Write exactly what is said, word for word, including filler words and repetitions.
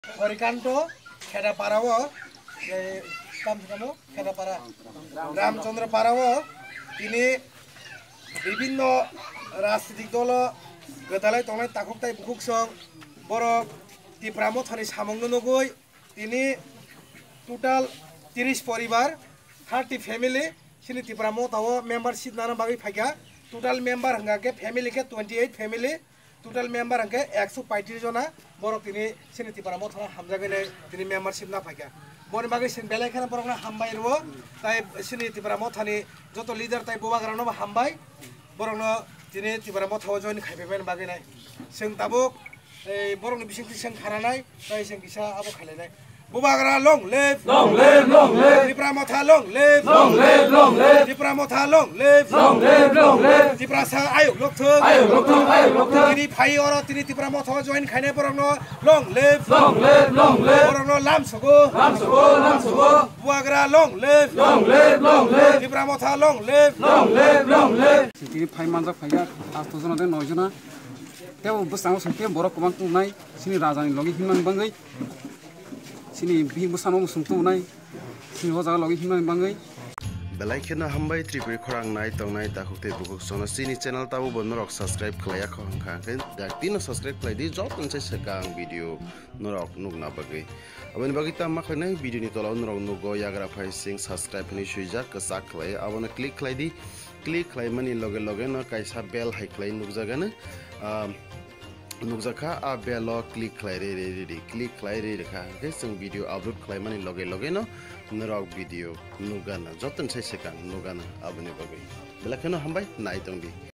Horikanto Khedapara o, eh, kam se kamo Khedapara, Ramchandra Para o tini bibhinno rajnitik dolo gwdalai tongnai takhuk tai bukhuk song borok Tipra Mothani samungno nugwi tini total tiris poribar, thirty family chini Tipra Motha o membership nana bagwi phaikha. Total member hwnkha khe family khe twenty eight family. Total member hwnkhe ekso paitris jona borok tini chini Tipra Mothano hamjagwi nai tini membership na phaikha. Boni bagwi chwng belai kheno borokno hambai rwo, tai chini Tipra Mothani joto leader tai bubagrano bo hambai, borokno tini Tipra Mothao join khaipaimani bagwi nai. Chwng tabuk, eh, borokni bisingtwi chwng khananai, tai chwng kisa abo khailainai. Bubagra long live! Long live, long live! Tipra Motha long live! Long live, long live! Tipra Motha long live! Long live, long live! Tiprasa ayuk lokthung! Ayuk lokthung, ayuk lokthung! Tini phai oro tini Tipra Motha join khainai borokno long live! Long live, long live! Borokno lam sogo! Lam sogo, lam sogo! Bubagra long live! Long live, long live! Tipra Motha long live! Long live, long live! Tini phai manjak phaiya, asto jona de noi jona. Tebo bwskango song khe borok kwbang tongnai, chini rajani logi himnani bagwi. Chini bihik bwsano bo song tongnai, chini o jaga logi himnani bagwi. Belai kheno hambai Tripuri khorang nai tongnai takhuk tei bukhuk sono chini channel tabo bo norok subscribe khlaiya kho hwnkha hwnkhe dakti no subscribe khlai di, joto ni sai swkang video norok nukna bagwi. Aboni bagwi tamo ma khlainai video ni tola o norok nugo yagra phai sing subscribe hinwi swijak kwchak khlai abono click khlai di. Click khlaimani loge loge no kaisa bell hai khlai nukjagano, ah, nukjakha, a bell o click khlai re re re re, click khlai re re kha, hwnkhe chwng video upload khlaimani loge loge no norok video nukgana, joto ni sai swkang nukgana. Aboni bagwi belai kheno hambai, nai tong di.